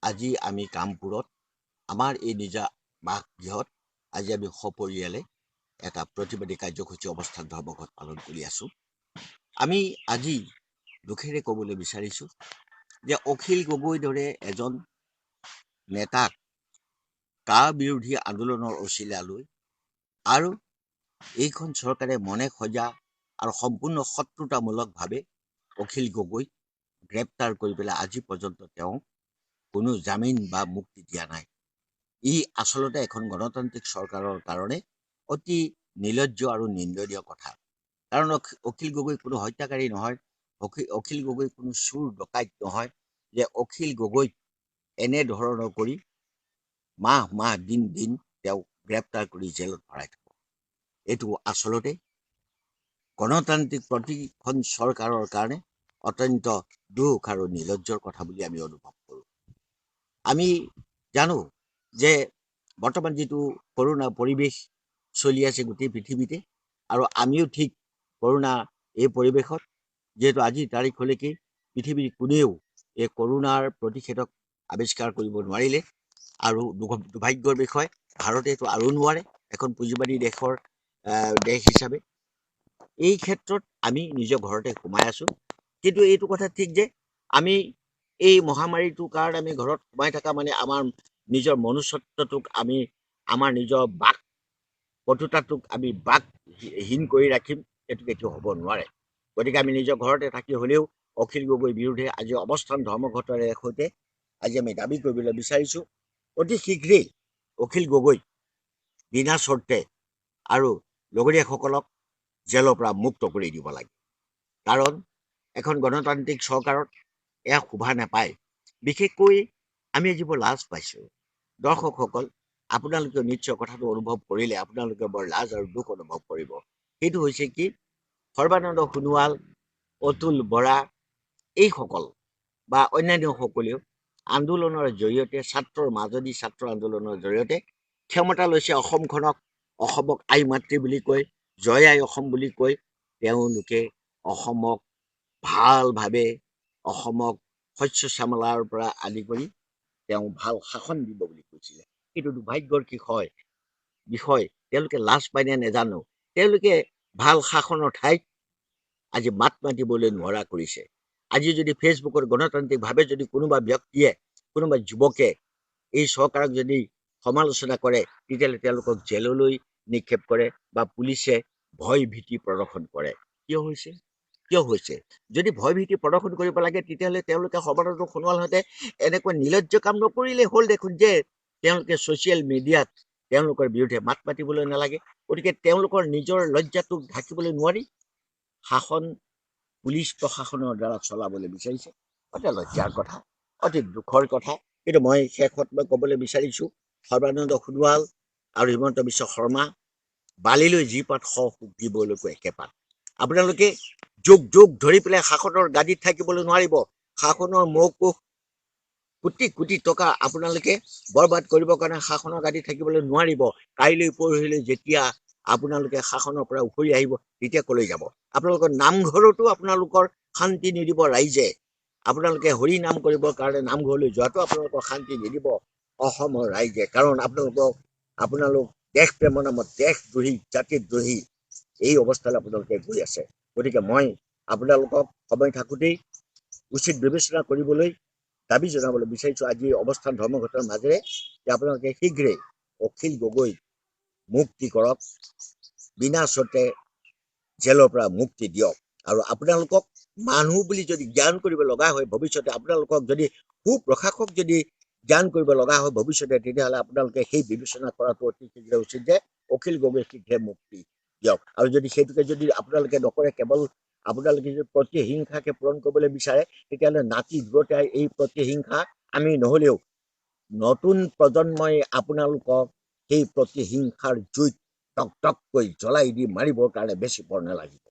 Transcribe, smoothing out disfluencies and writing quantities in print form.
আজি আমি কামপুৰত আমাৰ এই নিজা বাসগৃহত আজি আমি সপৰিয়ালে এটা প্ৰতিবাদী কাৰ্যসূচী অৱস্থান ধৰ্মঘট পালন কৰি আছোঁ। আমি আজি দুখেৰে ক'বলৈ বিচাৰিছোঁ যে অখিল গগৈৰ দৰে এজন নেতাক কা বিৰোধী আন্দোলনৰ অচিলা লৈ আৰু এইখন চৰকাৰে মনে সজা আৰু সম্পূৰ্ণ শত্ৰুতামূলকভাৱে অখিল গগৈক গ্ৰেপ্তাৰ কৰি পেলাই আজি পৰ্যন্ত তেওঁ কোনো জামিন বা মুক্তি দিয়া নাই। ই আচলতে এখন গণতান্ত্ৰিক চৰকাৰৰ কাৰণে অতি নিৰ্লজ্জ আৰু নিন্দনীয় কথা। কাৰণ অখিল গগৈ কোনো হত্যাকাৰী নহয়, অখিল গগৈ কোনো চোৰ ডকাইত নহয় যে অখিল গগৈক এনেধৰণৰ কৰি মাহ মাহ দিন দিন তেওঁক গ্ৰেপ্তাৰ কৰি জেলত ভৰাই থ'ব। এইটো আচলতে গণতান্ত্ৰিক প্ৰতিখন চৰকাৰৰ কাৰণে অত্যন্ত দুখ আৰু নিৰ্লজ্জৰ কথা বুলি আমি অনুভৱ কৰোঁ। আমি জানো যে বৰ্তমান যিটো কৰোণা পৰিৱেশ চলি আছে গোটেই পৃথিৱীতে, আৰু আমিও ঠিক কৰোণা এই পৰিৱেশত, যিহেতু আজিৰ তাৰিখলৈকে পৃথিৱীৰ কোনেও এই কৰোণাৰ প্ৰতিষেধক আৱিষ্কাৰ কৰিব নোৱাৰিলে, আৰু দুৰ্ভাগ্যৰ বিষয় ভাৰতেতো আৰু নোৱাৰে, এখন পুঁজিবাদী দেশৰ দেশ হিচাপে। এই ক্ষেত্ৰত আমি নিজৰ ঘৰতে সোমাই আছোঁ। কিন্তু এইটো কথা ঠিক যে আমি এই মহামাৰীটোৰ কাৰণে আমি ঘৰত সোমাই থকা মানে আমাৰ নিজৰ মনুষ্যত্বটোক আমি, আমাৰ নিজৰ বাক পটুতাটোক আমি বাকহীন কৰি ৰাখিম, এইটো কেতিয়াও হ'ব নোৱাৰে। গতিকে আমি নিজৰ ঘৰতে থাকি হ'লেও অখিল গগৈৰ বিৰুদ্ধে আজি অৱস্থান ধৰ্মঘটৰে সৈতে আজি আমি দাবী কৰিবলৈ বিচাৰিছোঁ, অতি শীঘ্ৰেই অখিল গগৈক বিনা চৰ্তে আৰু লগৰীয়াসকলক জেলৰ পৰা মুক্ত কৰি দিব লাগে। কাৰণ এখন গণতান্ত্ৰিক চৰকাৰত এয়া শোভা নাপায়। বিশেষকৈ আমি আজি বৰ লাজ পাইছোঁ। দৰ্শকসকল, আপোনালোকে নিশ্চয় কথাটো অনুভৱ কৰিলে আপোনালোকে বৰ লাজ আৰু দুখ অনুভৱ কৰিব। সেইটো হৈছে কি, সৰ্বানন্দ সোণোৱাল, অতুল বৰা এইসকল বা অন্যান্যসকলেও আন্দোলনৰ জৰিয়তে, ছাত্ৰৰ মাজেদি ছাত্ৰ আন্দোলনৰ জৰিয়তে ক্ষমতা লৈছে অসমখনক, অসমক আই মাতৃ বুলি কৈ, জয় আই অসম বুলি কৈ তেওঁলোকে অসমক ভালভাৱে, অসমক শস্য শ্যামলাৰ পৰা আদি কৰি তেওঁ ভাল শাসন দিব বুলি কৈছিলে। কিন্তু দুৰ্ভাগ্যৰ কি হয় বিষয়, তেওঁলোকে লাজ পায় নে নেজানো, তেওঁলোকে ভাল শাসনৰ ঠাইত আজি মাত মাতিবলৈ নোৱাৰা কৰিছে। আজি যদি ফেচবুকত গণতান্ত্ৰিকভাৱে যদি কোনোবা ব্যক্তিয়ে, কোনোবা যুৱকে এই চৰকাৰক যদি সমালোচনা কৰে, তেতিয়াহ'লে তেওঁলোকক জেললৈ নিক্ষেপ কৰে বা পুলিচে ভয় ভীতি প্ৰদৰ্শন কৰে। কিয় হৈছে? কিয় হৈছে? যদি ভয় ভীতি প্ৰদৰ্শন কৰিব লাগে, তেতিয়াহ'লে তেওঁলোকে সৰ্বানন্দ সোণোৱালহঁতে এনেকুৱা নিৰ্লজ্জ কাম নকৰিলেই হ'ল দেখোন যে তেওঁলোকে ছ'চিয়েল মিডিয়াত তেওঁলোকৰ বিৰুদ্ধে মাত মাতিবলৈ নালাগে। গতিকে তেওঁলোকৰ নিজৰ লজ্জাটোক ঢাকিবলৈ নোৱাৰি শাসন পুলিচ প্ৰশাসনৰ দ্বাৰা চলাবলৈ বিচাৰিছে। অতি লজ্জাৰ কথা, অতি দুখৰ কথা। কিন্তু মই শেষত মই ক'বলৈ বিচাৰিছোঁ, সৰ্বানন্দ সোণোৱাল আৰু হিমন্ত বিশ্ব শৰ্মা বালিলৈ যি পাত শ দিবলৈকো একে পাত। আপোনালোকে যুগ যুগ ধৰি পেলাই শাসনৰ গাদীত থাকিবলৈ নোৱাৰিব। শাসনৰ মৌকোষ কোটি কোটি টকা আপোনালোকে বৰবাদ কৰিবৰ কাৰণে শাসনৰ গাদীত থাকিবলৈ নোৱাৰিব। কাইলৈ পৰহিলৈ যেতিয়া আপোনালোকে শাসনৰ পৰা উফৰি আহিব, তেতিয়া কলৈ যাব? আপোনালোকৰ নামঘৰতো আপোনালোকৰ শান্তি নিদিব ৰাইজে। আপোনালোকে হৰি নাম কৰিবৰ কাৰণে নামঘৰলৈ যোৱাটো আপোনালোকৰ শান্তি নিদিব অসমৰ ৰাইজে। কাৰণ আপোনালোক দেশ প্ৰেমৰ নামত দেশদ্ৰোহী, জাতিদ্ৰোহী এই অৱস্থালৈ আপোনালোকে গৈ আছে। গতিকে মই আপোনালোকক সময় থাকোঁতেই উচিত বিবেচনা কৰিবলৈ দাবী জনাবলৈ বিচাৰিছোঁ আজি অৱস্থান ধৰ্মঘটৰ মাজেৰে যে আপোনালোকে শীঘ্ৰেই অখিল গগৈক মুক্তি কৰক, বিনা চৰ্তে জেলৰ পৰা মুক্তি দিয়ক। আৰু আপোনালোকক মানুহ বুলি যদি জ্ঞান কৰিব লগা হয় ভৱিষ্যতে, আপোনালোকক যদি সুপ্ৰশাসক যদি জ্ঞান কৰিব লগা হয় ভৱিষ্যতে, তেতিয়াহ'লে আপোনালোকে সেই বিবেচনা কৰাটো অতি শীঘ্ৰে উচিত যে অখিল গগৈ শীঘ্ৰে মুক্তি দিয়ক। আৰু যদি সেইটোকে যদি আপোনালোকে নকৰে, কেৱল আপোনালোকে যদি প্ৰতিহিংসাকে পূৰণ কৰিবলৈ বিচাৰে, তেতিয়াহ'লে নাতি দূৰতে এই প্ৰতিহিংসা আমি নহ'লেও নতুন প্ৰজন্মই আপোনালোকক সেই প্ৰতিহিংসাৰ জুইত টক টককৈ জ্বলাই দি মাৰিবৰ কাৰণে বেছি পৰ নালাগিব।